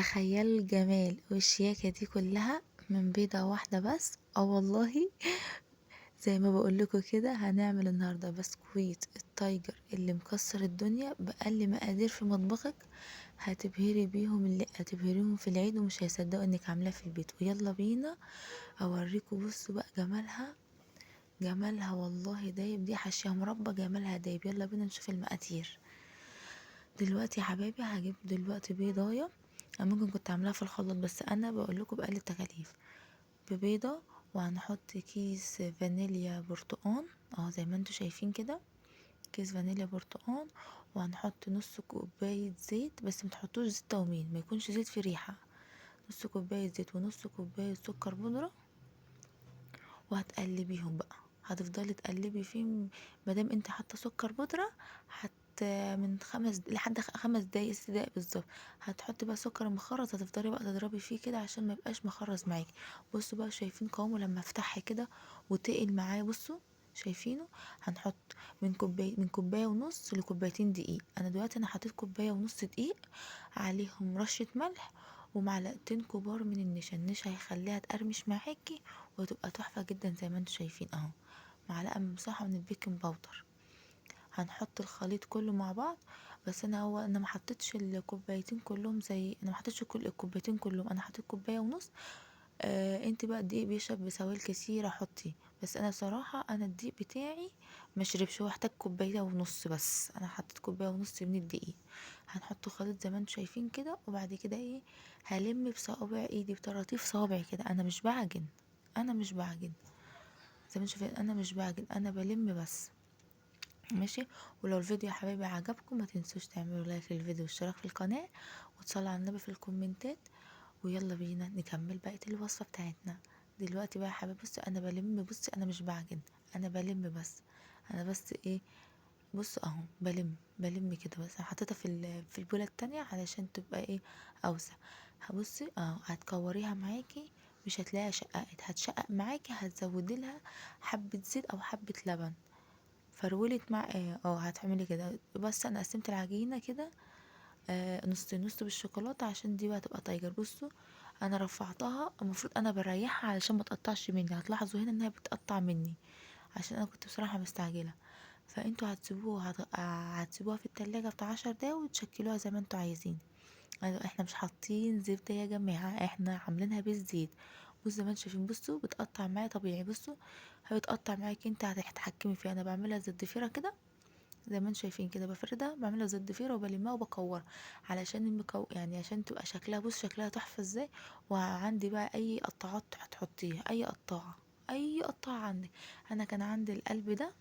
تخيلوا الجمال والشياكة دي كلها من بيضة واحدة بس. والله زي ما بقول لكم كده، هنعمل النهاردة بسكويت ال tiger اللي مكسر الدنيا بأقل مقادير في مطبخك، هتبهري بيهم اللي هتبهريهم في العيد ومش هيصدقوا انك عاملاه في البيت. ويلا بينا اوريكم. بصوا بقى جمالها، جمالها والله دايب، دي حاشية مربى جمالها دايب. يلا بينا نشوف المقادير دلوقتي يا حبايبي. هجيب دلوقتي بيضايه، انا ممكن كنت عاملاها في الخلاط بس انا بقول لكم باقل التكاليف. ببيضه، وهنحط كيس فانيليا برتقان زي ما انتوا شايفين كده، كيس فانيليا برتقان، وهنحط نص كوباية زيت، بس ما تحطوش زيت تومين، ما يكونش زيت في ريحه. نص كوباية زيت ونص كوباية سكر بودره، وهتقلبيهم بقى، هتفضلي تقلبي فيهم مادام انت حاطه سكر بودره، من 5 لحد 5 دقايق، 6 دقايق بالظبط. هتحطي بقى سكر مخرز، هتفضلي بقى تضربي فيه كده عشان ما يبقاش مخرز معاكي. بصوا بقى شايفين قوامه لما افتحها كده وتقل معايا، بصوا شايفينه. هنحط من كوباية ونص لكوبايتين دقيق. انا دلوقتي حطيت كوباية ونص دقيق، عليهم رشه ملح ومعلقتين كبار من النشا. النشا هيخليها تقرمش معاكي وتبقى تحفة جدا زي ما انتوا شايفين اهو. معلقه ممسوحة من ال baking powder. هنحط الخليط كله مع بعض، بس انا ما حطيتش الكوبايتين كلهم، زي انا ما حطيتش كل الكوبايتين كلهم، انا حطيت كوباية ونص. انت بقى الدقيق بيشرب بسوائل كتير حطي، بس انا بصراحة الدقيق بتاعي ما شربش، هو احتاج كوباية ونص بس، انا حطيت كوباية ونص من الدقيق. هنحط خليط زي ما انتوا شايفين كده، وبعد كده هلم بصوابع ايدي، بطراطيف صوابعي كده، انا مش بعجن، انا مش بعجن زي ما انتوا شايفين، انا مش بعجن، انا بلم بس ماشي. ولو الفيديو يا حبايبي عجبكم ما تنسوش تعملوا like للفيديو والاشتراك في القناة وتصلوا على النبي في الكومنتات. ويلا بينا نكمل بقية الوصفة بتاعتنا دلوقتي بقى يا حبايبي. بصوا انا بلم، بصوا انا مش بعجن، انا بلم بس، انا بس بصوا اهو بلم كده بس. انا حطيتها في البوله التانية علشان تبقى اوسع. هبصي هتكوريها معاكي، مش هتلاقيها شققت، هتشقق معاكي هتزودي لها حبه زيت او حبه لبن. فرولت مع هتعملي كده. بس انا قسمت العجينة كده، نص نص بالشوكولاته عشان دي بقى تبقى tiger. بصوا انا رفعتها، المفروض انا بريحها علشان ما تقطعش مني. هتلاحظوا هنا انها بتقطع مني عشان انا كنت بصراحة مستعجلة. فانتوا هتسيبوها في التلاجة بتاع 10 دقايق وتشكلوها زي ما انتوا عايزين. احنا مش حاطين زبدة يا جماعة، احنا عاملينها بالزيت. بصوا زي ما انتوا شايفين، بصوا بتقطع معايا طبيعي، بصوا هيتقطع معاكي، انت هتتحكمي فيها. انا بعملها زي الضفيره كده زي ما انتوا شايفين كده، بفردها بعملها زي الضفيره وبلمها وبكورها علشان يعني عشان تبقى شكلها، بص شكلها تحفة ازاي. وعندي بقى اي قطعات هتحطيها، اي قطاعه، اي قطاعه عندك. انا كان عندي القلب ده،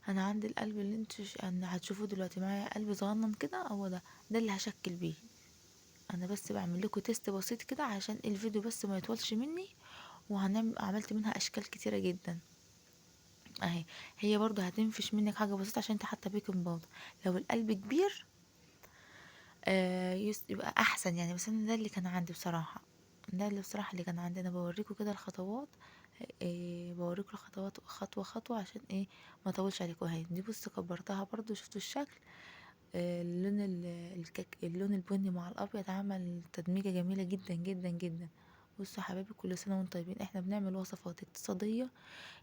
انا عندي القلب اللي انتوا هتشوفوه دلوقتي معايا، قلب صغنن كده، هو ده اللي هشكل بيه. انا بس بعمل لكم تيست بسيط كده عشان الفيديو بس ما يطولش مني. عملت منها اشكال كتيرة جدا اهي. هي برضو هتنفش منك حاجة بسيطة عشان انت حاطه baking powder. لو القلب كبير يبقى احسن يعني، بس انا ده اللي كان عندي بصراحة، ده اللي بصراحة اللي كان عندي. انا بوريكم كده الخطوات، بوريكم الخطوات خطوة خطوة عشان ما اطولش عليكم. اهي دي بصوا كبرتها برضو، شفتوا الشكل، اللون اللون البني مع الابيض عمل تدميجه جميلة جدا جدا جدا. بصوا يا حبايبي كل سنة وانتم طيبين. احنا بنعمل وصفات اقتصادية،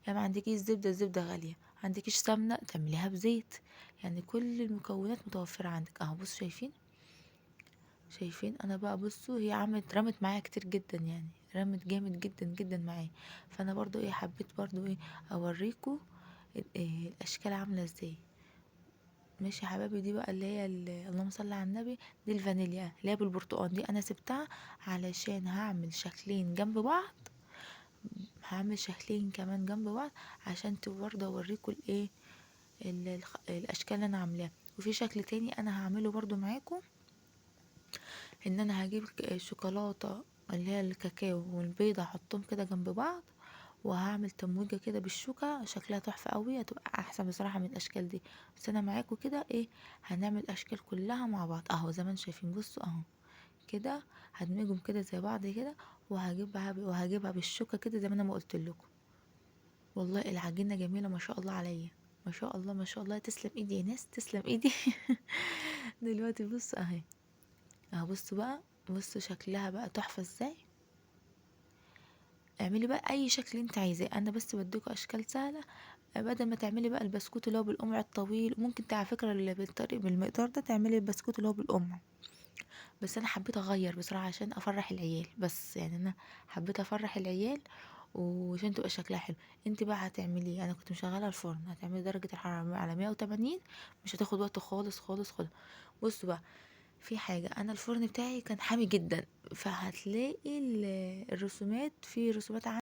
يعني ما عندكيش زبدة، الزبدة غالية، عندكيش سمنه تعمليها بزيت، يعني كل المكونات متوفرة عندك اهو. بصوا شايفين انا بقى، بصوا هي رمت معايا كتير جدا، يعني رمت جامد جدا جدا معايا. فانا برضو حبيت برضو اوريكم الاشكال عامله ازاي. ماشي يا حبايبي. دي بقى اللي هي اللهم صل على النبي، دي الفانيليا اللي هي بالبرتقال. دي انا سبتها علشان هعمل شكلين جنب بعض، هعمل شكلين كمان جنب بعض عشان برضه اوريكم الاشكال اللي انا عاملاها. وفي شكل تاني انا هعمله برضه معاكم، ان انا هجيب شوكولاتة اللي هي الكاكاو والبيضة، احطهم كده جنب بعض، وهعمل تمويجه كده بالشوكة شكلها تحفة قوي، هتبقى احسن بصراحة من الاشكال دي. بس انا معاكم كده هنعمل الاشكال كلها مع بعض اهو زي ما انتم شايفين. بصوا اهو كده هدمجهم كده زي بعض كده، وهجيبها بالشوكة كده زي ما انا ما قلت لكم. والله العجينة جميلة ما شاء الله عليا، ما شاء الله ما شاء الله، تسلم ايدي يا ناس، تسلم ايدي. دلوقتي بصوا اهي اهو، بصوا بقى بصوا شكلها بقى تحفة ازاي. اعملي بقى اي شكل انت عايزاه، انا بس بديكوا اشكال سهلة، بدل ما تعملي بقى البسكوت اللي هو بالقمع الطويل. ممكن على فكرة اللي بالطريق بالمقدار ده تعملي البسكوت اللي هو بالقمع، بس انا حبيت اغير بصراحة عشان افرح العيال، بس يعني انا حبيت افرح العيال وعشان تبقى شكلها حلو. انت بقى هتعملي، انا كنت مشغله الفرن، هتعملي درجه الحرارة على 180، مش هتاخد وقت خالص خالص خالص. بصوا بقى في حاجة، انا الفرن بتاعي كان حامي جدا، فهتلاقي الرسومات، في رسومات